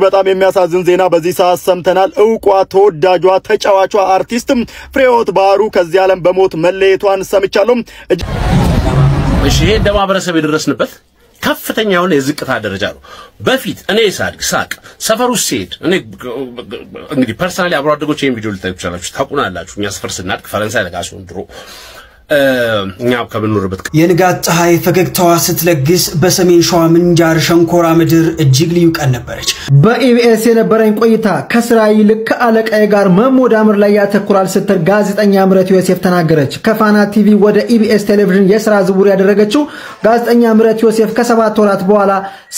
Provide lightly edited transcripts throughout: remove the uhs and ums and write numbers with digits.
በጣም የሚያሳዝን ዜና በዚህ ሰዓት ሰምተናል። እውቋ ተወዳጇ ተጫዋቿ አርቲስት ፍሬህይወት ባህሩ ከዚህ ዓለም በሞት መለየቷን ሰምቻለሁ። እሺ፣ ይሄ እንደ ማህበረሰብ የደረስንበት ከፍተኛ የሆነ የዝቅታ ደረጃ ነው። በፊት እኔ ሳድግ ሳቅ ሰፈር ውስጥ ሲሄድ እኔ እንግዲህ personally አብሮ አደጎች ይሄን ቪዲዮ ልታዩ ትችላላችሁ፣ ታውቁናላችሁ። እኛ ሰፈር ስናድግ ፈረንሳይ ለጋ ሲሆን ድሮ እኛ ከምንኖርበት የንጋት ፀሐይ ፈገግታዋ ስትለግስ በሰሜን ሸዋ ምንጃር ሸንኮራ ምድር እጅግ ልዩ ቀን ነበረች። በኢቢኤስ የነበረኝ ቆይታ ከስራ ይልቅ ከአለቃዬ ጋር መሞዳምር ላይ ያተኩራል ስትል ጋዜጠኛ ምረት ዮሴፍ ተናገረች። ከፋና ቲቪ ወደ ኢቢኤስ ቴሌቪዥን የስራ ዝውውር ያደረገችው ጋዜጠኛ ምረት ዮሴፍ ከ7 ወራት በኋላ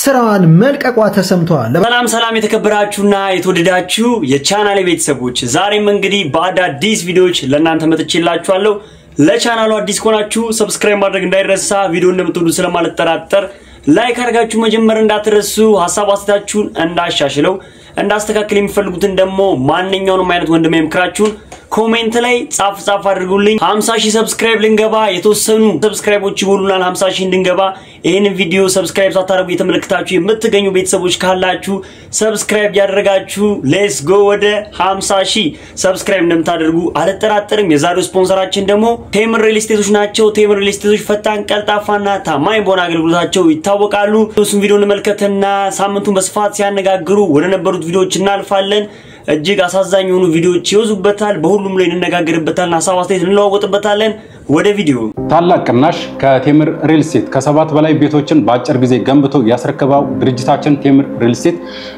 ስራዋን መልቀቋ ተሰምቷል። ሰላም ሰላም፣ የተከበራችሁና የተወደዳችሁ የቻናሌ ቤተሰቦች፣ ዛሬም እንግዲህ በአዳዲስ ቪዲዮዎች ለእናንተ መጥቼላችኋለሁ። ለቻናሉ አዲስ ከሆናችሁ subscribe ማድረግ እንዳይረሳ፣ ቪዲዮ እንደምትወዱ ስለማልጠራጠር like አድርጋችሁ መጀመር እንዳትረሱ። ሀሳብ አስተያየታችሁን እንዳሻሽለው እንዳስተካክል የሚፈልጉትን ደግሞ ማንኛውንም አይነት ወንድሜ ምክራችሁን comment ላይ ጻፍ ጻፍ አድርጉልኝ። 50 ሺህ subscribe ልንገባ የተወሰኑ subscribe ኦች ይጎሉናል። 50 ሺህ እንድንገባ ይህንን ቪዲዮ subscribe ሳታደርጉ የተመለከታችሁ የምትገኙ ቤተሰቦች ካላችሁ subscribe ያደረጋችሁ let's go ወደ 50 ሺህ subscribe እንደምታደርጉ አልጠራጠርም። የዛሬው ስፖንሰራችን ደግሞ ቴምር ሪል ስቴቶች ናቸው። ቴምር ሪል ስቴቶች ፈጣን፣ ቀልጣፋና ታማኝ በሆነ አገልግሎታቸው ይታወቃሉ። እሱን ቪዲዮ እንመልከትና ሳምንቱን በስፋት ሲያነጋግሩ ወደ ነበሩት ቪዲዮዎች እናልፋለን። እጅግ አሳዛኝ የሆኑ ቪዲዮዎች ይወዙበታል። በሁሉም ላይ እንነጋገርበታለን፣ ሀሳብ አስተያየት እንለዋወጥበታለን። ወደ ቪዲዮ። ታላቅ ቅናሽ ከቴምር ሪል ስቴት። ከ7 በላይ ቤቶችን በአጭር ጊዜ ገንብቶ ያስረከበው ድርጅታችን ቴምር ሪል ስቴት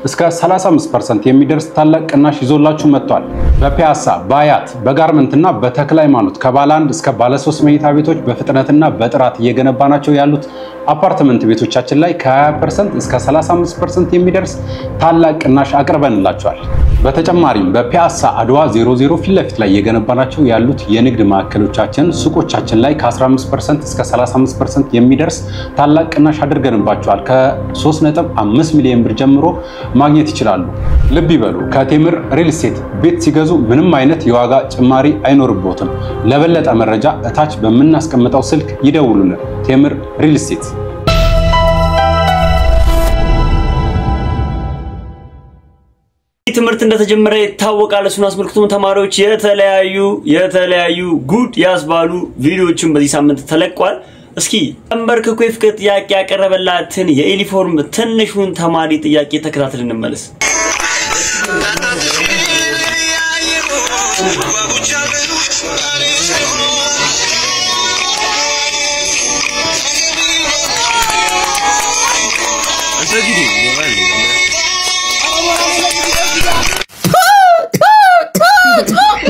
እስከ 35% የሚደርስ ታላቅ ቅናሽ ይዞላችሁ መጥቷል። በፒያሳ፣ በአያት፣ በጋርመንትና በተክለ ሃይማኖት ከባለ አንድ እስከ ባለ 3 መኝታ ቤቶች በፍጥነትና በጥራት እየገነባናቸው ያሉት አፓርትመንት ቤቶቻችን ላይ ከ20% እስከ 35% የሚደርስ ታላቅ ቅናሽ አቅርበንላችኋል። በተጨማሪም በፒያሳ አድዋ 00 ፊት ለፊት ላይ እየገነባናቸው ያሉት የንግድ ማዕከሎቻችን ሱቆቻችን ላይ ከ15% እስከ 35% የሚደርስ ታላቅ ቅናሽ አድርገንባቸዋል። ከ3.5 ሚሊዮን ብር ጀምሮ ማግኘት ይችላሉ። ልብ ይበሉ፣ ከቴምር ሪል ስቴት ቤት ሲገዙ ምንም አይነት የዋጋ ጭማሪ አይኖርቦትም። ለበለጠ መረጃ እታች በምናስቀምጠው ስልክ ይደውሉልን። ቴምር ሪል ስቴት። ትምህርት እንደተጀመረ ይታወቃል። እሱን አስመልክቶ ተማሪዎች የተለያዩ ጉድ ያስባሉ ቪዲዮዎችን በዚህ ሳምንት ተለቋል። እስኪ ተንበርክኮ የፍቅር ጥያቄ ያቀረበላትን የዩኒፎርም ትንሹን ተማሪ ጥያቄ ተከታትለን እንመለስ።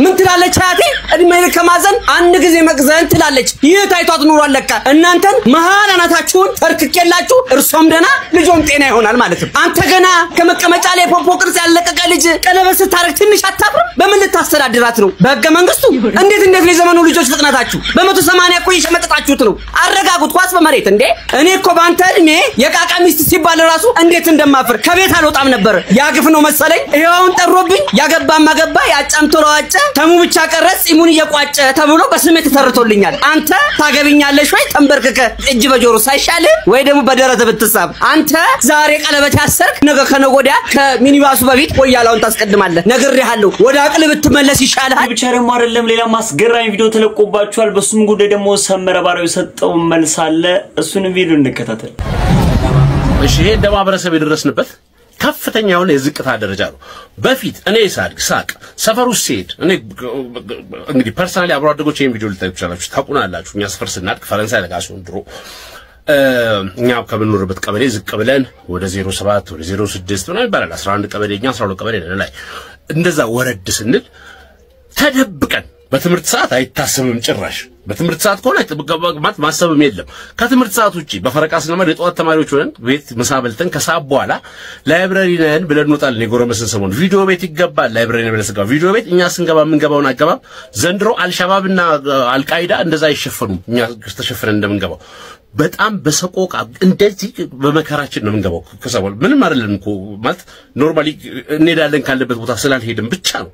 ምን ትላለች አያቴ? እድሜ ከማዘን አንድ ጊዜ መቅዘን ትላለች። ይህ ታይቷት ኑሯል ለካ። እናንተን መሀል አናታችሁን ተርክኬላችሁ እርሷም ደህና ልጆም ጤና ይሆናል ማለት ነው። አንተ ገና ከመቀመጫ ላይ ፖፖ ቅርጽ ያለቀቀ ልጅ ቀለበት ስታረግ ትንሽ አታፍርም? በምን ልታስተዳድራት ነው? በህገ መንግስቱ? እንዴት እንዴት ነው የዘመኑ ልጆች ፍጥነታችሁ? በ180 እኮ እየሸመጠጣችሁት ነው። አረጋጉት፣ ኳስ በመሬት እንዴ። እኔ እኮ በአንተ እድሜ የቃቃ ሚስት ሲባል ራሱ እንዴት እንደማፍር ከቤት አልወጣም ነበር። ያግፍ ነው መሰለኝ። ይኸውን ጠሮብኝ። ያገባም አገባ ያጫም ተለዋጨ ተሙ ብቻ ቀረ ጺሙን እየቋጨ ተብሎ በስሜ ተተርቶልኛል። አንተ ታገብኛለሽ ወይ ተንበርክከ እጅ በጆሮ ሳይሻልህ ወይ ደግሞ በደረት ብትሳብ። አንተ ዛሬ ቀለበት ያሰርክ ነገ ከነገ ወዲያ ከሚኒባሱ በፊት ወያላውን ታስቀድማለህ። ነግሬሃለሁ፣ ወደ አቅል ብትመለስ ይሻልሃል። ብቻ ደግሞ አይደለም ሌላ ማስገራሚ ቪዲዮ ተለቆባችኋል። በሱም ጉዳይ ደግሞ ሰመረ ባሪያው የሰጠው መልስ አለ። እሱንም ቪዲዮ እንከታተል። እሺ፣ ይሄ እንደ ማህበረሰብ የደረስንበት ከፍተኛ የሆነ የዝቅታ ደረጃ ነው። በፊት እኔ ሳድግ ሳቅ ሰፈር ውስጥ ሲሄድ እኔ እንግዲህ personally አብሮ አደጎች ይሄን ቪዲዮ ልታዩ ትችላላችሁ፣ ታውቁናላችሁ። እኛ ሰፈር ስናድግ ፈረንሳይ ለጋ ሲሆን ድሮ እኛ ከምንኖርበት ቀበሌ ዝቅ ብለን ወደ 07 ወደ 06 ምናምን ይባላል 11 ቀበሌ እኛ 12 ቀበሌ ነን ላይ እንደዛ ወረድ ስንል ተደብቀን በትምህርት ሰዓት አይታሰብም ጭራሽ። በትምህርት ሰዓት ከሆነ ማለት ማሰብም የለም። ከትምህርት ሰዓት ውጪ በፈረቃ ስንማር የጠዋት ተማሪዎች ሆነን ቤት ምሳ በልተን ከሰዓት በኋላ library ነን ብለን እንወጣለን። የጎረመስን ሰሞን ቪዲዮ ቤት ይገባል። library ነን ብለን ስንገባ ቪዲዮ ቤት እኛ ስንገባ የምንገባውን አገባብ ዘንድሮ አልሸባብና አልቃይዳ እንደዛ አይሸፈኑም። እኛ ተሸፍነን እንደምንገባው በጣም በሰቆቃ እንደዚህ በመከራችን ነው የምንገባው። ከሰው ምንም አይደለም እኮ ማለት normally እንሄዳለን ካለበት ቦታ ስላልሄድን ብቻ ነው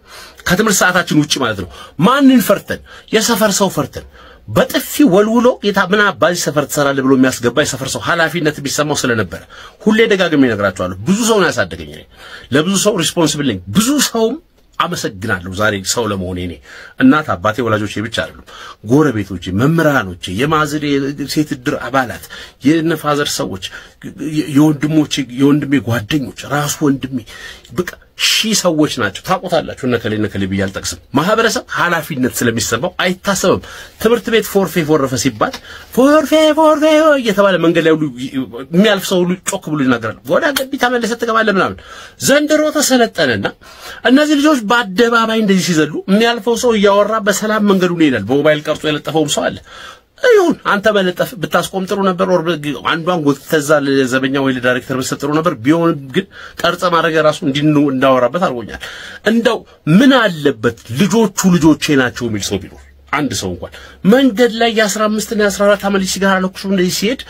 ከትምህርት ሰዓታችን ውጪ ማለት ነው። ማንን ፈርተን? የሰፈር ሰው ፈርተን በጥፊ ወልውሎ ጌታ ምን አባዚ ሰፈር ትሰራለህ ብሎ የሚያስገባ የሰፈር ሰው ኃላፊነት ቢሰማው ስለነበረ ሁሌ ደጋግሜ እነግራቸዋለሁ። ብዙ ሰው ነው ያሳደገኝ። እኔ ለብዙ ሰው responsible ነኝ። ብዙ ሰውም አመሰግናለሁ ዛሬ ሰው ለመሆኔ። እኔ እናት አባቴ ወላጆቼ ብቻ አይደሉም፣ ጎረቤቶቼ፣ መምህራኖቼ፣ የማዝሬ ሴት እድር አባላት፣ የነ father ሰዎች፣ የወንድሞቼ የወንድሜ ጓደኞች፣ ራሱ ወንድሜ፣ በቃ ሺህ ሰዎች ናቸው። ታውቁታላችሁ። እነከሌ እነከሌ ብዬ አልጠቅስም። ማህበረሰብ ኃላፊነት ስለሚሰማው አይታሰብም። ትምህርት ቤት ፎርፌ ፎረፈ ሲባል ፎርፌ ፎርፌ እየተባለ መንገድ ላይ ሁሉ የሚያልፍ ሰው ሁሉ ጮክ ብሎ ይናገራል። ወደ ገቢ ተመለሰ ትገባለህ ምናምን። ዘንድሮ ተሰለጠነና እነዚህ ልጆች በአደባባይ እንደዚህ ሲዘሉ የሚያልፈው ሰው እያወራ በሰላም መንገዱን ይሄዳል። በሞባይል ቀርጾ የለጠፈውም ሰው አለ። ይሁን አንተ በለጠፍ ብታስቆም ጥሩ ነበር። or አንዷን ጎትተህ እዛ ለዘበኛ ወይ ለዳይሬክተር ብትሰጥ ጥሩ ነበር። ቢሆንም ግን ቀርጸ ማድረግ ራሱ እንዳወራበት አድርጎኛል። እንደው ምን አለበት ልጆቹ ልጆቼ ናቸው የሚል ሰው ቢኖር አንድ ሰው እንኳን መንገድ ላይ የ15 እና የ14 ዓመት ልጅ ሲጋራ ለኩሶ እንደዚህ ሲሄድ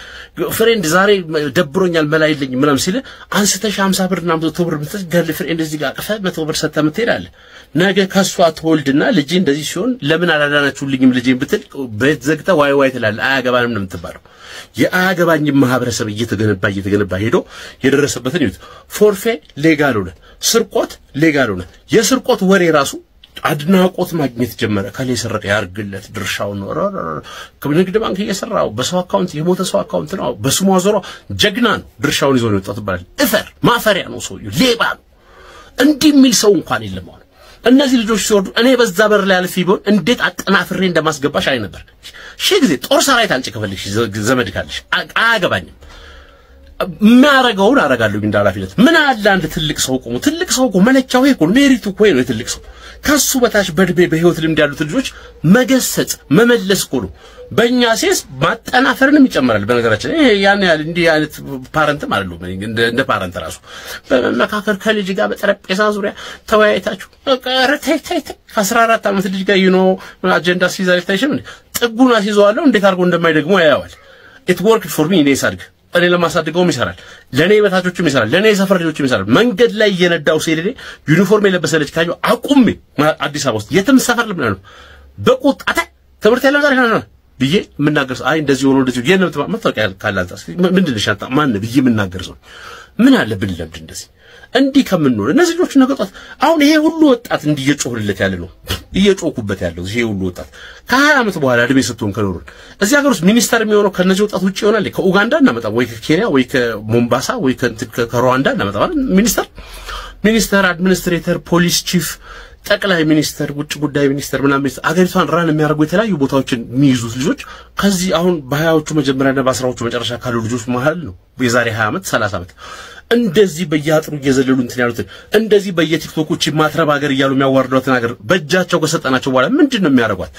friend ዛሬ ደብሮኛል መላ የለኝም ምናምን ሲል አንስተሽ 50 ብር እና 100 ብር ብትሰጥ girlfriend እዚህ ጋር አቅፈህ 100 ብር ሰጥተህ የምትሄዳለህ። ነገ ከሷ ትወልድና ልጄ እንደዚህ ሲሆን ለምን አላዳናችሁልኝም ልጄን ብትል ቤት ዘግተህ ዋይ ዋይ ትላለህ። አያገባንም ነው የምትባለው። የአያገባኝም ማህበረሰብ እየተገነባ እየተገነባ ሄዶ የደረሰበትን ይዩት። ፎርፌ legal ሆነ፣ ስርቆት legal ሆነ። የስርቆት ወሬ ራሱ አድናቆት ማግኘት ጀመረ። ከሌ ሰረቀ ያርግለት ድርሻው ነው። ንግድ ባንክ እየሰራው በሰው account የሞተ ሰው account ነው በስሙ አዞሮ ጀግና ነው ድርሻውን ይዞ ነው የወጣው ትባላለህ። እፈር ማፈሪያ ነው ሰውዬው፣ ሌባ ነው። እንዲህ የሚል ሰው እንኳን የለም። አሁን እነዚህ ልጆች ሲወርዱ እኔ በዛ በር ላይ አልፌ ቢሆን እንዴት አጠናፍሬ እንደማስገባሽ አይ ነበር። ሺህ ጊዜ ጦር ሰራዊት አንቺ ከፈለግሽ ዘመድ ካለሽ አያገባኝም። የሚያረገውን አረጋለሁ እንደ ኃላፊነት። ምን አለ አንድ ትልቅ ሰው ቆሞ፣ ትልቅ ሰው እኮ መለኪያው ይሄ እኮ merit ኡ እኮ ነው የትልቅ ሰው። ከሱ በታች በእድሜ በህይወት ልምድ ያሉት ልጆች መገሰጽ መመለስ እኮ ነው። በእኛ ሴስ ማጠናፈርንም ይጨምራል። በነገራችን ይሄ ያን ያህል እንዲህ አይነት parent ም አይደሉም። እንደ parent ራሱ በመመካከር ከልጅ ጋር በጠረጴዛ ዙሪያ ተወያይታችሁ ኧረ ተይ ተይ ተይ ከ14 ዓመት ልጅ ጋር you know አጀንዳ ሲይዝ አይታይሽም እንዴ? ጥጉን አስይዘዋለሁ እንዴት አድርጎ እንደማይደግሞ ያየዋል። It worked for me። እኔ ሳድግ እኔ ለማሳድገውም ይሰራል፣ ለኔ በታቾችም ይሰራል፣ ለኔ የሰፈር ልጆችም ይሰራል። መንገድ ላይ እየነዳው ሲሄድ እኔ ዩኒፎርም የለበሰ ልጅ ካየሁ አቁሜ አዲስ አበባ ውስጥ የትም ሰፈር ልብና ነው በቁጣ ትምህርት ያለው ዛሬ ነው ብዬ የምናገር ሰው፣ አይ እንደዚህ ሆኖ እንደዚህ የለም መታወቂያ ካለ አንተ ምንድን ነሽ አንተ ማን ብዬ የምናገር ሰው ምን አለ ብንለምድ እንደዚህ እንዲህ ከምንሆን። እነዚህ ልጆች ነገ ጧት አሁን ይሄ ሁሉ ወጣት እንዲህ እየጮህለት ያለ ነው እየጮኩበት ያለው ይሄ ሁሉ ወጣት ከ20 ዓመት በኋላ እድሜ ሰጥቶን ከኖሩን እዚህ ሀገር ውስጥ ሚኒስተር የሚሆነው ከነዚህ ወጣት ውጪ ይሆናል። ከኡጋንዳ እናመጣ ወይ ከኬንያ ወይ ከሞምባሳ ወይ ከሩዋንዳ እናመጣ ማለት ሚኒስተር administrator፣ police chief፣ ጠቅላይ ሚኒስተር፣ ውጭ ጉዳይ ሚኒስተር ምናምን ሚኒስተር አገሪቷን run የሚያደርጉ የተለያዩ ቦታዎችን የሚይዙት ልጆች ከዚህ አሁን በ20ዎቹ መጀመሪያና በ10ዎቹ መጨረሻ ካሉ ልጆች መሃል ነው። የዛሬ 20 ዓመት 30 ዓመት እንደዚህ በየአጥሩ እየዘለሉ እንትን ያሉትን እንደዚህ በየቲክቶኮች ማትረብ ሀገር እያሉ የሚያዋርዷትን ሀገር በእጃቸው ከሰጠናቸው በኋላ ምንድን ነው የሚያደርጓት?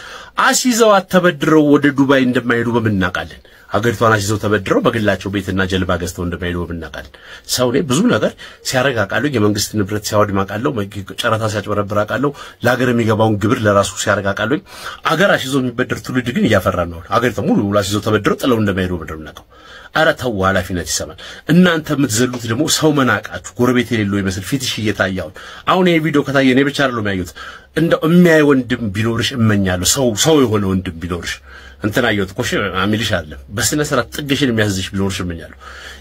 አስይዘዋት ተበድረው ወደ ዱባይ እንደማይሄዱ በምን እናውቃለን? ሀገሪቷን አስይዘው ተበድረው በግላቸው ቤትና ጀልባ ገዝተው እንደማይሄዱ በምን እናውቃለን? ሰው እኔ ብዙ ነገር ሲያደርግ አውቃለሁ። የመንግስት ንብረት ሲያወድም አውቃለሁ። ጨረታ ሲያጭበረብር አውቃለሁ። ለሀገር የሚገባውን ግብር ለራሱ ሲያደርግ አውቃለሁ። አገር አስይዞ የሚበደር ትውልድ ግን እያፈራ ነው። ሀገሪቷ ሙሉ ሙሉ አስይዘው ተበድረው ጥለው እንደማይሄዱ በምን እናውቀው? ኧረ ተው፣ ኃላፊነት ይሰማል። እናንተ የምትዘሉት ደግሞ ሰው መናቃችሁ ጎረቤት የሌለው ይመስል ፊትሽ እየታየ አሁን ይሄ ቪዲዮ ከታየ እኔ ብቻ አይደለም ያዩት። እንደው የሚያይ ወንድም ቢኖርሽ እመኛለሁ። ሰው የሆነ ወንድም ቢኖርሽ እንትን አየሁት እኮ እሺ አሚልሽ አይደለም በስነ ስርዓት ጥግሽን የሚያዝሽ ቢኖርሽ እመኛለሁ።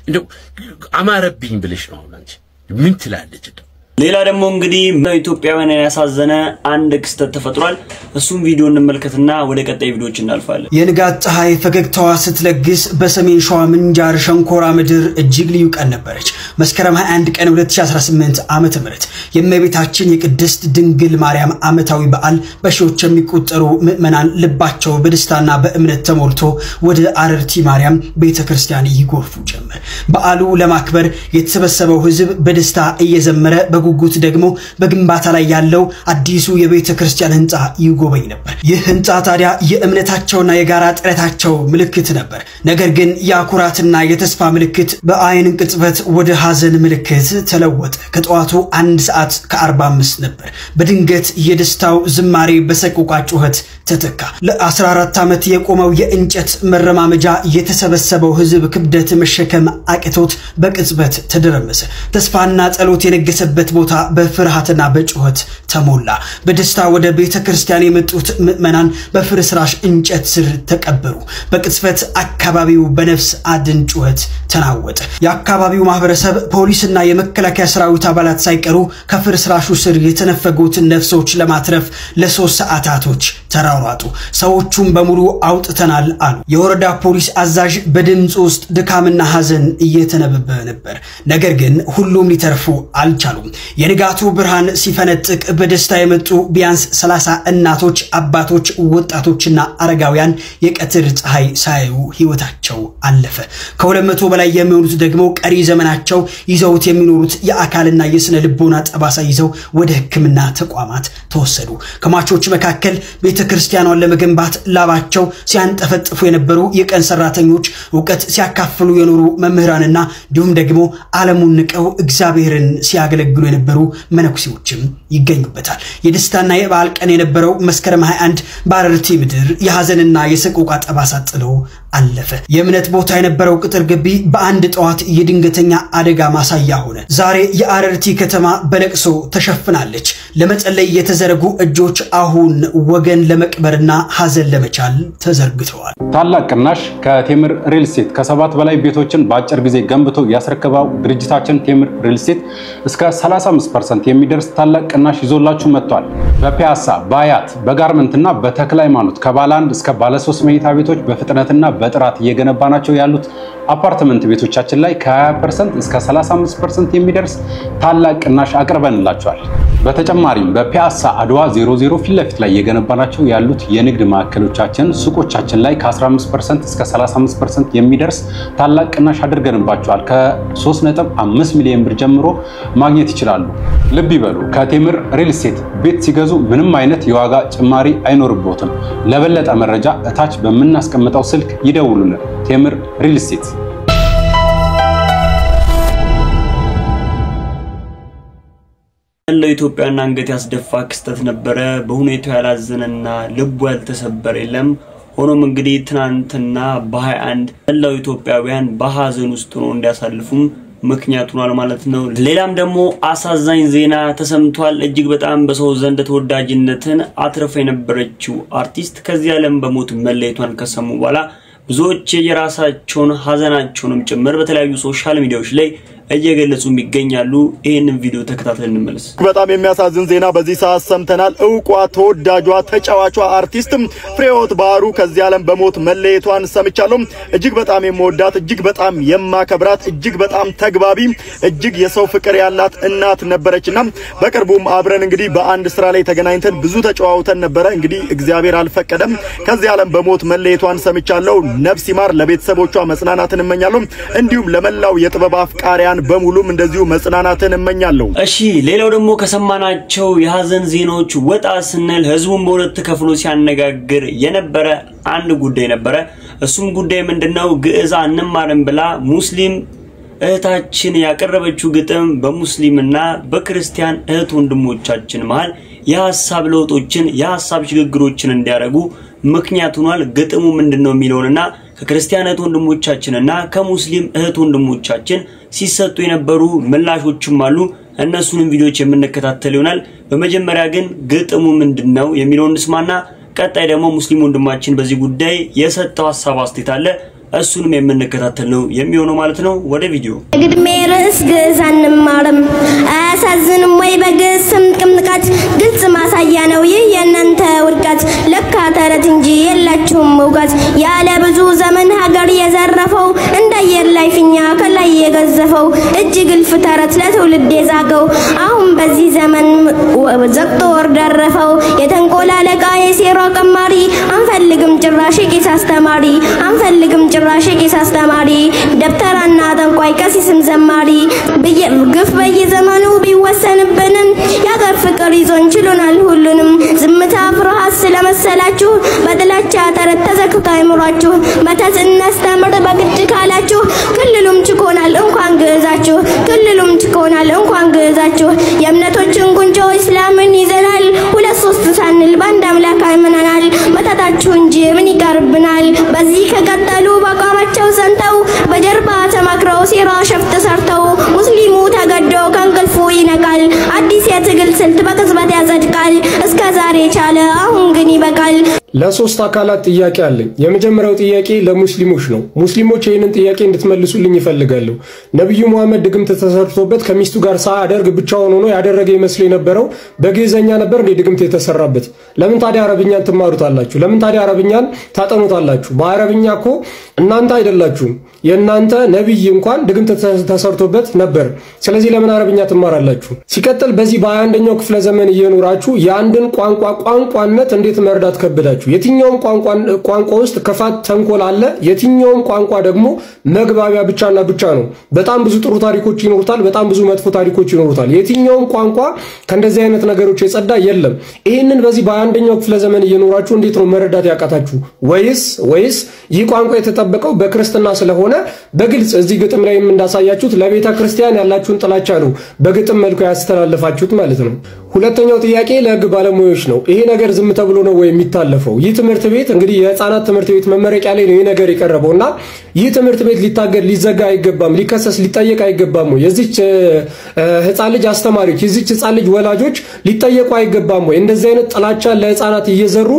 እንደው አማረብኝ ብለሽ ነው አሁን አንቺ ምን ትላለች? እንደው ሌላ ደግሞ እንግዲህ ኢትዮጵያውያንን ያሳዘነ አንድ ክስተት ተፈጥሯል። እሱም ቪዲዮ እንመልከትና ወደ ቀጣይ ቪዲዮዎች እናልፋለን። የንጋት ፀሐይ ፈገግታዋ ስትለግስ በሰሜን ሸዋ ምንጃር ሸንኮራ ምድር እጅግ ልዩ ቀን ነበረች። መስከረም 21 ቀን 2018 ዓመተ ምህረት የእመቤታችን የቅድስት ድንግል ማርያም ዓመታዊ በዓል በሺዎች የሚቆጠሩ ምዕመናን ልባቸው በደስታና በእምነት ተሞልቶ ወደ አረርቲ ማርያም ቤተክርስቲያን ይጎርፉ ጀመር። በዓሉ ለማክበር የተሰበሰበው ህዝብ በደስታ እየዘመረ በጉጉት ደግሞ በግንባታ ላይ ያለው አዲሱ የቤተ ክርስቲያን ህንፃ ይጎበኝ ነበር። ይህ ህንፃ ታዲያ የእምነታቸውና የጋራ ጥረታቸው ምልክት ነበር። ነገር ግን የኩራትና የተስፋ ምልክት በአይን ቅጽበት ወደ ሐዘን ምልክት ተለወጠ። ከጠዋቱ 1 ሰዓት ከ45 ነበር። በድንገት የደስታው ዝማሬ በሰቆቃ ጩኸት ተተካ። ለ14 ዓመት የቆመው የእንጨት መረማመጃ የተሰበሰበው ህዝብ ክብደት መሸከም አቅቶት በቅጽበት ተደረመሰ። ተስፋና ጸሎት የነገሰበት ቦታ በፍርሃትና በጩኸት ተሞላ። በደስታ ወደ ቤተ ክርስቲያን የመጡት ምዕመናን በፍርስራሽ እንጨት ስር ተቀበሩ። በቅጽበት አካባቢው በነፍስ አድን ጩኸት ተናወጠ። የአካባቢው ማህበረሰብ፣ ፖሊስና የመከላከያ ሰራዊት አባላት ሳይቀሩ ከፍርስራሹ ስር የተነፈጉትን ነፍሶች ለማትረፍ ለ3 ሰዓታቶች ተሯሯጡ። ሰዎቹም በሙሉ አውጥተናል አሉ። የወረዳ ፖሊስ አዛዥ በድምፅ ውስጥ ድካምና ሐዘን እየተነበበ ነበር። ነገር ግን ሁሉም ሊተርፉ አልቻሉም። የንጋቱ ብርሃን ሲፈነጥቅ በደስታ የመጡ ቢያንስ 30 እናቶች፣ አባቶች፣ ወጣቶችና አረጋውያን የቀትር ፀሐይ ሳያዩ ህይወታቸው አለፈ። ከ200 በላይ የሚሆኑት ደግሞ ቀሪ ዘመናቸው ይዘውት የሚኖሩት የአካልና የስነ ልቦና ጠባሳ ይዘው ወደ ሕክምና ተቋማት ተወሰዱ። ከሟቾች መካከል ቤተክርስቲያኗን ለመገንባት ላባቸው ሲያንጠፈጥፉ የነበሩ የቀን ሰራተኞች፣ እውቀት ሲያካፍሉ የኖሩ መምህራንና እንዲሁም ደግሞ ዓለሙን ንቀው እግዚአብሔርን ሲያገለግሉ የነበሩ መነኩሴዎችም ይገኙበታል። የደስታና የበዓል ቀን የነበረው መስከረም 21 በአረርቲ ምድር የሐዘንና የሰቆቃ ጠባሳ ጥሎ አለፈ። የእምነት ቦታ የነበረው ቅጥር ግቢ በአንድ ጠዋት የድንገተኛ አደጋ ማሳያ ሆነ። ዛሬ የአረርቲ ከተማ በለቅሶ ተሸፍናለች። ለመጸለይ የተዘረጉ እጆች አሁን ወገን ለመቅበርና ሐዘን ለመቻል ተዘርግተዋል። ታላቅ ቅናሽ ከቴምር ሪል ስቴት። ከ7 በላይ ቤቶችን በአጭር ጊዜ ገንብቶ ያስረከበው ድርጅታችን ቴምር ሪል ስቴት እስከ 35% የሚደርስ ታላቅ ቅናሽ ይዞላችሁ መጥቷል። በፒያሳ፣ በአያት፣ በጋርመንትና በተክለ ሃይማኖት ከባለ 1 እስከ ባለ 3 መኝታ ቤቶች በፍጥነትና በጥራት እየገነባናቸው ያሉት አፓርትመንት ቤቶቻችን ላይ ከ20% እስከ 35% የሚደርስ ታላቅ ቅናሽ አቅርበንላችኋል። በተጨማሪም በፒያሳ አድዋ 00 ፊት ለፊት ላይ እየገነባናቸው ያሉት የንግድ ማዕከሎቻችን ሱቆቻችን ላይ ከ15% እስከ 35% የሚደርስ ታላቅ ቅናሽ አድርገንባቸዋል። ከ3.5 ሚሊዮን ብር ጀምሮ ማግኘት ይችላሉ። ልብ ይበሉ፣ ከቴምር ሪል ስቴት ቤት ሲገዙ ምንም አይነት የዋጋ ጭማሪ አይኖርቦትም። ለበለጠ መረጃ እታች በምናስቀምጠው ስልክ ይደውሉልን። ቴምር ሪል ስቴት። ያለው ኢትዮጵያና አንገት ያስደፋ ክስተት ነበረ። በሁኔታው ያላዘነና ልቡ ያልተሰበረ የለም። ሆኖም እንግዲህ ትናንትና በ21 መላው ኢትዮጵያውያን በሐዘን ውስጥ ሆነው እንዲያሳልፉም ምክንያት ሆኗል ማለት ነው። ሌላም ደግሞ አሳዛኝ ዜና ተሰምቷል። እጅግ በጣም በሰው ዘንድ ተወዳጅነትን አትርፋ የነበረችው አርቲስት ከዚህ ዓለም በሞት መለየቷን ከሰሙ በኋላ ብዙዎች የራሳቸውን ሀዘናቸውንም ጭምር በተለያዩ social media ዎች ላይ እየገለጹ ይገኛሉ። ይህንን ቪዲዮ ተከታትለን እንመለስ። በጣም የሚያሳዝን ዜና በዚህ ሰዓት ሰምተናል። እውቋ ተወዳጇ ተጫዋቿ አርቲስት ፍሬህይወት ባህሩ ከዚህ ዓለም በሞት መለየቷን ሰምቻለሁ። እጅግ በጣም የምወዳት፣ እጅግ በጣም የማከብራት፣ እጅግ በጣም ተግባቢ፣ እጅግ የሰው ፍቅር ያላት እናት ነበረችና በቅርቡም አብረን እንግዲህ በአንድ ስራ ላይ ተገናኝተን ብዙ ተጨዋውተን ነበረ። እንግዲህ እግዚአብሔር አልፈቀደም፣ ከዚህ ዓለም በሞት መለየቷን ሰምቻለሁ። ነፍስ ይማር፣ ለቤተሰቦቿ መጽናናትን እመኛለሁ። እንዲሁም ለመላው የጥበብ አፍቃሪያን በሙሉም እንደዚሁ መጽናናትን እመኛለሁ። እሺ፣ ሌላው ደግሞ ከሰማናቸው የሀዘን ዜናዎች ወጣ ስንል ህዝቡን በሁለት ከፍሎ ሲያነጋግር የነበረ አንድ ጉዳይ ነበረ። እሱም ጉዳይ ምንድነው? ግዕዝ አንማርም ብላ ሙስሊም እህታችን ያቀረበችው ግጥም በሙስሊምና በክርስቲያን እህት ወንድሞቻችን መሃል የሐሳብ ለውጦችን የሐሳብ ሽግግሮችን እንዲያደርጉ ምክንያት ሆኗል። ግጥሙ ምንድነው የሚለውንና ከክርስቲያን እህት ወንድሞቻችንና ከሙስሊም እህት ወንድሞቻችን ሲሰጡ የነበሩ ምላሾችም አሉ። እነሱንም ቪዲዮዎች የምንከታተል ይሆናል። በመጀመሪያ ግን ግጥሙ ምንድነው የሚለውን እንስማና ቀጣይ ደግሞ ሙስሊም ወንድማችን በዚህ ጉዳይ የሰጠው ሐሳብ አስተያየት አለ። እሱንም የምንከታተል ነው የሚሆነው ማለት ነው። ወደ ቪዲዮ። የግጥሜ ርዕስ ግዕዝ አንማርም አያሳዝንም ወይ? በግዕዝ ስም ጥምቀት ግልጽ ማሳያ ነው ይህ የእናንተ ውድቀት። ለካ ተረት እንጂ የላችሁም እውቀት። ያለ ብዙ ዘመን ሀገር የዘረፈው እንደ አየር ላይ ፊኛ ከላይ የገዘፈው እጅግ እልፍ ተረት ለትውልድ የዛገው አሁን በዚህ ዘመን ዘግቶ ወር ደረፈው የተንኮል አለቃ የሴራ ቀማሪ አንፈልግም ጭራሽ ቄስ አስተማሪ አንፈልግም ጭራሽ ቄስ አስተማሪ ደብተራና ጠንቋይ ቀሲስም ዘማሪ ግፍ በየዘመኑ ቢወሰንብንም የአገር ፍቅር ይዞን ችሎናል ሁሉንም ዝምታ ፍርሃት ስለመሰላችሁ በጥላቻ ተረት ተዘግቶ አይምሯችሁ መተት እናስተምር በግድ ካላችሁ ክልሉም ችኮናል እንኳን ግዕዛችሁ ክልሉም ችኮናል እንኳን ግዕዛችሁ የእምነቶችን ጉንጮ እስላምን ይዘናል ሁለት ሶስት ሳንል ባንድ አምላክ አምነናል መተታችሁ እንጂ ምን ይቀርብናል በዚህ ከቀጠሉ በአቋማቸው ጸንተው በጀርባ ተመክረው ሴራ ሸፍጥ ሰርተው ሙስሊሙ ተገዶ ከእንቅልፉ ይነቃል አዲስ የትግል ስልት በቅጽበት ያጸድቃል እስከ ዛሬ ቻለ አሁን ግን ይበቃል። ለሶስት አካላት ጥያቄ አለኝ። የመጀመሪያው ጥያቄ ለሙስሊሞች ነው። ሙስሊሞች ይህንን ጥያቄ እንድትመልሱልኝ ይፈልጋለሁ። ነብዩ መሐመድ ድግምት ተሰርቶበት ከሚስቱ ጋር ሳያደርግ ብቻውን ሆኖ ያደረገ ይመስል የነበረው በግዕዘኛ ነበር እንዴ ድግምት የተሰራበት? ለምን ታዲያ አረብኛን ትማሩታላችሁ? ለምን ታዲያ አረብኛን ታጠኑታላችሁ? በአረብኛ እኮ እናንተ አይደላችሁም፣ የእናንተ ነብይ እንኳን ድግምት ተሰርቶበት ነበር። ስለዚህ ለምን አረብኛ ትማራላችሁ? ሲቀጥል በዚህ በ21ኛው ክፍለ ዘመን እየኖራችሁ የአንድን ቋንቋ ቋንቋነት እንዴት መርዳት ከበዳችሁ? የትኛውም ቋንቋ ውስጥ ክፋት፣ ተንኮል አለ። የትኛውም ቋንቋ ደግሞ መግባቢያ ብቻና ብቻ ነው። በጣም ብዙ ጥሩ ታሪኮች ይኖሩታል፣ በጣም ብዙ መጥፎ ታሪኮች ይኖሩታል። የትኛውም ቋንቋ ከእንደዚህ አይነት ነገሮች የጸዳ የለም። ይህንን በዚህ በ21ኛው ክፍለ ዘመን እየኖራችሁ እንዴት ነው መረዳት ያቃታችሁ? ወይስ ይህ ቋንቋ የተጠበቀው በክርስትና ስለሆነ በግልጽ እዚህ ግጥም ላይ እንዳሳያችሁት ለቤተ ክርስቲያን ያላችሁን ጥላቻ ነው በግጥም መልኩ ያስተላለፋችሁት ማለት ነው። ሁለተኛው ጥያቄ ለህግ ባለሙያዎች ነው። ይሄ ነገር ዝም ተብሎ ነው ወይ የሚታለፈው? ይህ ትምህርት ቤት እንግዲህ የህፃናት ትምህርት ቤት መመረቂያ ላይ ነው ይሄ ነገር የቀረበውና ይህ ትምህርት ቤት ሊታገድ ሊዘጋ አይገባም፣ ሊከሰስ ሊጠየቅ አይገባም ወይ? የዚች ህፃን ልጅ አስተማሪዎች፣ የዚች ህፃን ልጅ ወላጆች ሊጠየቁ አይገባም ወይ? እንደዚህ አይነት ጥላቻ ለህፃናት እየዘሩ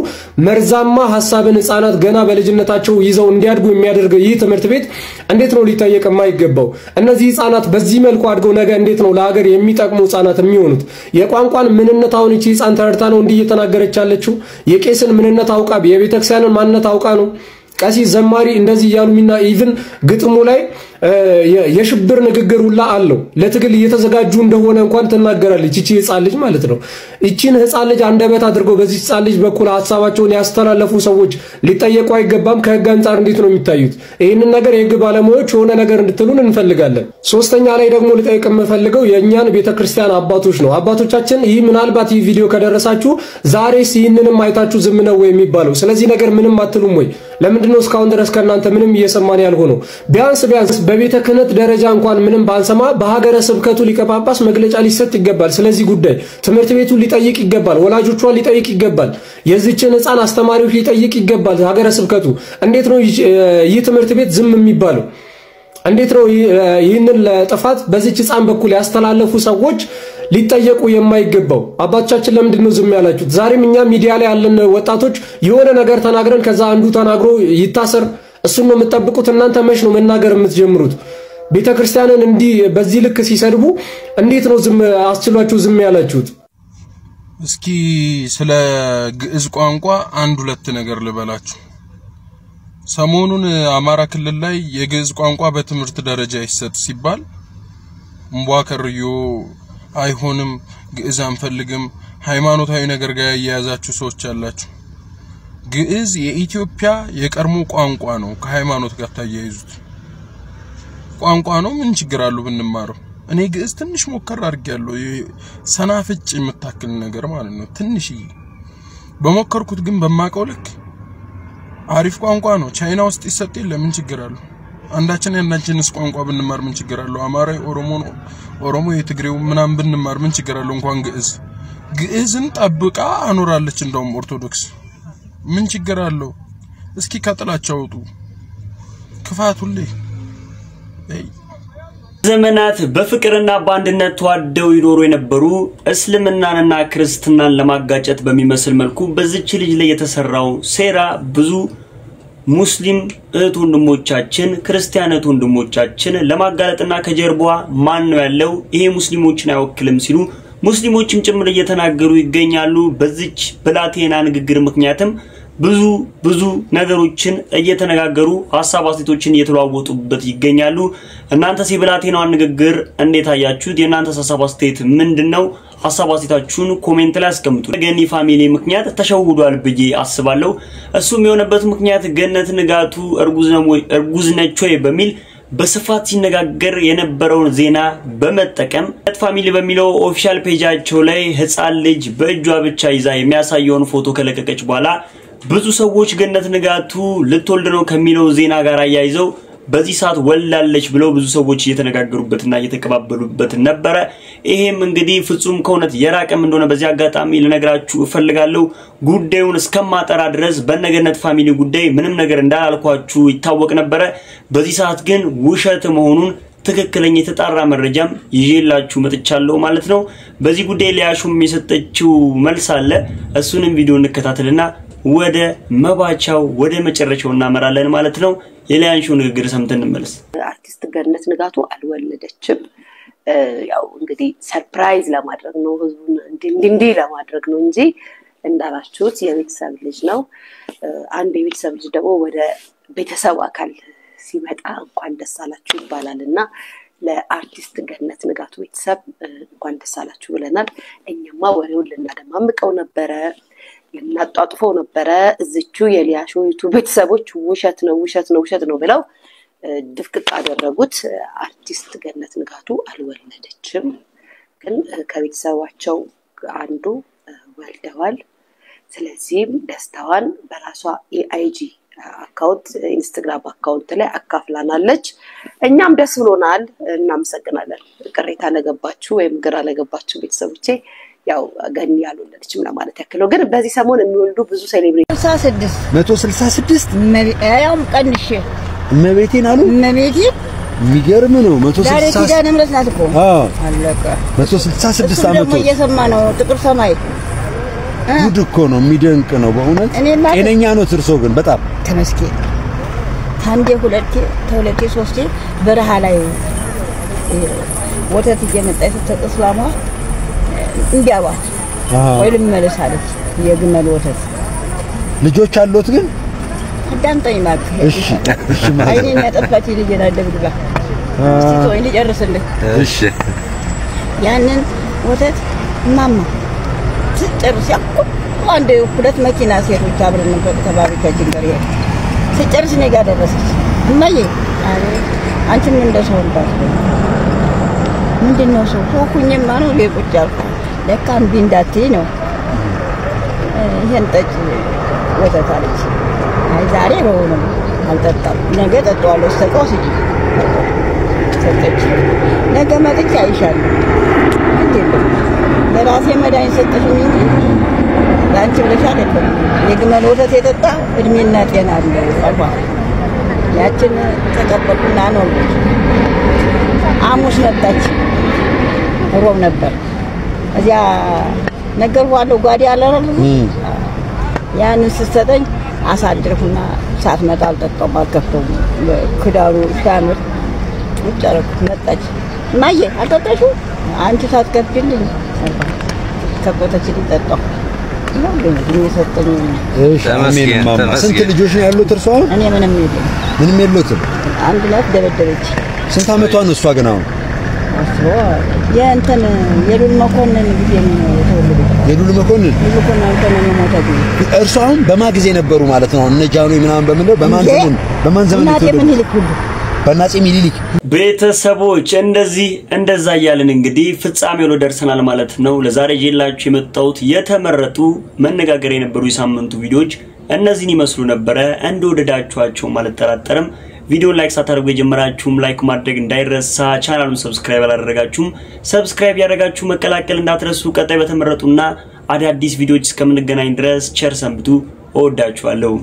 መርዛማ ሐሳብን ህፃናት ገና በልጅነታቸው ይዘው እንዲያድጉ የሚያደርገው ይህ ትምህርት ቤት እንዴት ነው ሊጠየቅ የማይገባው? እነዚህ ህፃናት በዚህ መልኩ አድገው ነገ እንዴት ነው ለሀገር የሚጠቅሙ ህፃናት የሚሆኑት? የቋንቋን ምንነት አሁን እቺ ህፃን ተረድታ ነው እንዲህ እየተናገረች ያለችው? የቄስን ምንነት አውቃ የቤተክርስቲያንን ማንነት አውቃ ነው? ቀሲስ ዘማሪ እንደዚህ እያሉ ሚና even ግጥሙ ላይ የሽብር ንግግር ሁላ አለው። ለትግል እየተዘጋጁ እንደሆነ እንኳን ትናገራለች እቺ ህፃን ልጅ ማለት ነው። እቺን ህፃን ልጅ አንደበት አድርገው በዚህ ህፃን ልጅ በኩል ሐሳባቸውን ያስተላለፉ ሰዎች ሊጠየቁ አይገባም? ከህግ አንጻር እንዴት ነው የሚታዩት? ይህንን ነገር የህግ ባለሙያዎች የሆነ ነገር እንድትሉን እንፈልጋለን። ሶስተኛ ላይ ደግሞ ልጠይቅ የምፈልገው የእኛን ቤተክርስቲያን አባቶች ነው። አባቶቻችን ይህ ምናልባት ይህ ቪዲዮ ከደረሳችሁ ዛሬስ ይህንንም አይታችሁ ዝም ነው ወይ የሚባለው? ስለዚህ ነገር ምንም አትሉም ወይ? ለምንድነው እስካሁን ድረስ ከእናንተ ምንም እየሰማን ያልሆነው? ቢያንስ ቢያንስ በቤተ ክህነት ደረጃ እንኳን ምንም ባንሰማ በሀገረ ስብከቱ ሊቀ ጳጳስ መግለጫ ሊሰጥ ይገባል። ስለዚህ ጉዳይ ትምህርት ቤቱ ሊጠይቅ ይገባል። ወላጆቿን ሊጠይቅ ይገባል። የዚችን ህፃን አስተማሪዎች ሊጠይቅ ይገባል። ሀገረ ስብከቱ እንዴት ነው ይህ ትምህርት ቤት ዝም የሚባለው? እንዴት ነው ይህንን ለጥፋት በዚች ህፃን በኩል ያስተላለፉ ሰዎች ሊጠየቁ የማይገባው? አባቶቻችን ለምንድን ነው ዝም ያላችሁት? ዛሬም እኛ ሚዲያ ላይ ያለን ወጣቶች የሆነ ነገር ተናግረን ከዛ አንዱ ተናግሮ ይታሰር፣ እሱን ነው የምትጠብቁት? እናንተ መች ነው መናገር የምትጀምሩት? ቤተክርስቲያንን እንዲህ በዚህ ልክ ሲሰድቡ እንዴት ነው ዝም አስችሏችሁ ዝም ያላችሁት? እስኪ ስለ ግዕዝ ቋንቋ አንድ ሁለት ነገር ልበላችሁ። ሰሞኑን አማራ ክልል ላይ የግዕዝ ቋንቋ በትምህርት ደረጃ ይሰጥ ሲባል እምቧከርዮ አይሆንም፣ ግዕዝ አንፈልግም፣ ሃይማኖታዊ ነገር ጋር ያያያዛችሁ ሰዎች አላችሁ። ግዕዝ የኢትዮጵያ የቀድሞ ቋንቋ ነው። ከሃይማኖት ጋር ታያይዙት ቋንቋ ነው። ምን ችግር አለው ብንማረው? እኔ ግዕዝ ትንሽ ሞከር አድርጌያለሁ። ሰናፍጭ የምታክል ነገር ማለት ነው። ትንሽዬ በሞከርኩት ግን በማቀው ልክ አሪፍ ቋንቋ ነው። ቻይና ውስጥ ይሰጥ የለ ምን ችግር አለው? አንዳችን ያንዳችንስ ቋንቋ ብንማር ምን ችግር አለው? አማራ ኦሮሞ፣ ኦሮሞ የትግሬው ምናምን ብንማር ምን ችግር አለው? እንኳን ግዕዝ ግዕዝን ጠብቃ አኖራለች። እንደውም ኦርቶዶክስ ምን ችግር አለው? እስኪ ከጥላቻው ውጡ። ክፋት ሁሌ ዘመናት በፍቅርና በአንድነት ተዋደው ይኖሩ የነበሩ እስልምናንና ክርስትናን ለማጋጨት በሚመስል መልኩ በዚች ልጅ ላይ የተሰራው ሴራ ብዙ ሙስሊም እህት ወንድሞቻችን፣ ክርስቲያን እህት ወንድሞቻችን ለማጋለጥና ከጀርባዋ ማን ነው ያለው ይሄ ሙስሊሞችን አይወክልም ሲሉ ሙስሊሞችም ጭምር እየተናገሩ ይገኛሉ። በዚች ብላቴና ንግግር ምክንያትም ብዙ ብዙ ነገሮችን እየተነጋገሩ ሐሳብ አስተያየቶችን እየተለዋወጡበት ይገኛሉ። እናንተስ የብላቴናዋን ንግግር እንዴት አያችሁት? የእናንተስ ሐሳብ አስተያየት ምንድነው? ሐሳብ አስተያየታችሁን comment ላይ አስቀምጡ። ገኒ family ምክንያት ተሸውዷል ብዬ አስባለሁ። እሱም የሆነበት ምክንያት ገነት ንጋቱ እርጉዝ ነች ወይ በሚል በስፋት ሲነጋገር የነበረውን ዜና በመጠቀም ገነት family በሚለው official page ኣቸው ላይ ህፃን ልጅ በእጇ ብቻ ይዛ የሚያሳየውን ፎቶ ከለቀቀች በኋላ ብዙ ሰዎች ገነት ንጋቱ ልትወልድ ነው ከሚለው ዜና ጋር አያይዘው በዚህ ሰዓት ወልዳለች ብለው ብዙ ሰዎች እየተነጋገሩበትና እየተቀባበሉበት ነበረ። ይሄም እንግዲህ ፍጹም ከእውነት የራቀም እንደሆነ በዚህ አጋጣሚ ልነግራችሁ እፈልጋለሁ። ጉዳዩን እስከማጠራ ድረስ በነገነት family ጉዳይ ምንም ነገር እንዳላልኳችሁ ይታወቅ ነበረ። በዚህ ሰዓት ግን ውሸት መሆኑን ትክክለኛ የተጣራ መረጃም ይዤላችሁ መጥቻለሁ ማለት ነው። በዚህ ጉዳይ ሊያሹም የሰጠችው መልስ አለ። እሱንም ቪዲዮ እንከታተልና ወደ መባቻው ወደ መጨረሻው እናመራለን ማለት ነው። የሊያንሹ ንግግር ሰምተን እንመለስ። አርቲስት ገነት ንጋቱ አልወለደችም። ያው እንግዲህ surprise ለማድረግ ነው፣ ህዝቡን እንዲህ ለማድረግ ነው እንጂ እንዳላችሁት የቤተሰብ ልጅ ነው። አንድ የቤተሰብ ልጅ ደግሞ ወደ ቤተሰብ አካል ሲመጣ እንኳን ደስ አላችሁ ይባላልና ለአርቲስት ገነት ንጋቱ ቤተሰብ እንኳን ደስ አላችሁ ብለናል። እኛማ ወሬውን ልናደማምቀው ነበረ፣ ልናጧጥፈው ነበረ። እዚቹ የሊያሾ YouTube ቤተሰቦች ውሸት ነው ውሸት ነው ውሸት ነው ብለው ድፍቅቅ አደረጉት። አርቲስት ገነት ንጋቱ አልወለደችም፣ ግን ከቤተሰባቸው አንዱ ወልደዋል። ስለዚህም ደስታዋን በራሷ የ IG account Instagram account ላይ አካፍላናለች። እኛም ደስ ብሎናል፣ እናመሰግናለን። ቅሬታ ለገባችሁ ወይም ግራ ለገባችሁ ቤተሰቦቼ ያው ገኒ ያልወለደችም ለማለት ያክል ነው። ግን በዚህ ሰሞን የሚወልዱ ብዙ celebrity 166 ያውም ቀንሼ እመቤቴን አሉ። እመቤቴን የሚገርም ነው። 166 ኪዳነ ምሕረት ናት እኮ። አዎ አለቀ። 166 ዓመቱ እየሰማ ነው። ጥቁር ሰማይ ጉድ እኮ ነው። የሚደንቅ ነው በእውነት። ጤነኛ ነው እርሶ ግን በጣም ተመስገን። ታንዴ ሁለቴ ተሁለቴ ሶስቴ በረሃ ላይ ወተት እየመጣ ስትሰጥ እስላሟ እንቢ አሏት። ወይ ልመለስ አለች። የግመል ወተት። ልጆች አሉት ግን? አዳምጠኝ እባክህ። እሺ እሺ። አይኔን ያጠፋች ልጄን አደብድባ። እስቲ ተወኝ ልጨርስልህ። እሺ። ያንን ወተት እማማ ስትጨርስ ያው አንድ ሁለት መኪና ሴቶች አብረን ነበር ተባብቻችን ጋር ይሄ ስትጨርስ እኔ ጋር ደረሰች። እማዬ አቤት፣ አንቺም እንደ ሰው እንዳትሆኝ። ምንድነው ሰው ሆንኩኝማ ነው እኔ ቁጭ አልኩ። ለካ እምቢ እንዳትዪ ነው። ይሄን ጠጪ ወተት አለች። አይ ዛሬ በሆነም አልጠጣም፣ ነገ እጠጣዋለሁ። ስተቀው ስጪ ሰጠች። ነገ መጥቼ አይሻለሁ። ግድ የለም ለራሴ መድኃኒት ሰጠሽኝ እንጂ ለአንቺ ብለሽ አይደለም። የግመል ወተት የጠጣ እድሜና ጤና አለው አልኳት። ያችን ተቀበልኩና ኖርኩት። ሐሙስ መጣች። ሮብ ነበር። እዚያ ነገርኳለሁ ጓዴ አለ አይደል? ያንን ስትሰጠኝ አሳድርኩና ሳትመጣ አልጠጣሁም፣ አልከፍተውም። ክዳኑ ሲያምር ቁጭ አደረኩት። መጣች። እማዬ አልጠጣሽውም? አንቺ ሳትከፍቺልኝ አልኳት። ከፈተችልኝ፣ ጠጣሁ። የሰጠኝ። እሺ አሜን። እማማ ስንት ልጆች ነው ያሉት እርሶ አሁን? እኔ ምንም የለኝም። ምንም የሉትም? አንድ ናት፣ ደበደበች። ስንት አመቷ ነው እሷ ግን አሁን? የእንትን የሉል መኮንን ጊዜ ነው የተወለደው። የሉል መኮንን ሉል መኮንን የሞተ ጊዜ። እርሶ አሁን በማ ጊዜ ነበሩ ማለት ነው? እነ ጃኖ ምናምን በምንለው በማን ዘመን በማን ዘመን እናቴ የተወለዱ? ምኒልክ ሁሉ በአፄ ሚኒሊክ። ቤተሰቦች እንደዚህ እንደዛ እያልን እንግዲህ ፍጻሜው ላይ ደርሰናል ማለት ነው። ለዛሬ ይዤላችሁ የመጣሁት የተመረጡ መነጋገር የነበሩ የሳምንቱ ቪዲዮዎች እነዚህን ይመስሉ ነበረ። እንደወደዳችኋቸው አልጠራጠርም። ቪዲዮን like ሳታደርጉ የጀመራችሁም like ማድረግ እንዳይረሳ፣ ቻናሉን subscribe ያላደረጋችሁም subscribe ያደረጋችሁ መቀላቀል እንዳትረሱ። ቀጣይ በተመረጡና አዳዲስ ቪዲዮዎች እስከምንገናኝ ድረስ ቸር ሰንብቱ። እወዳችኋለሁ።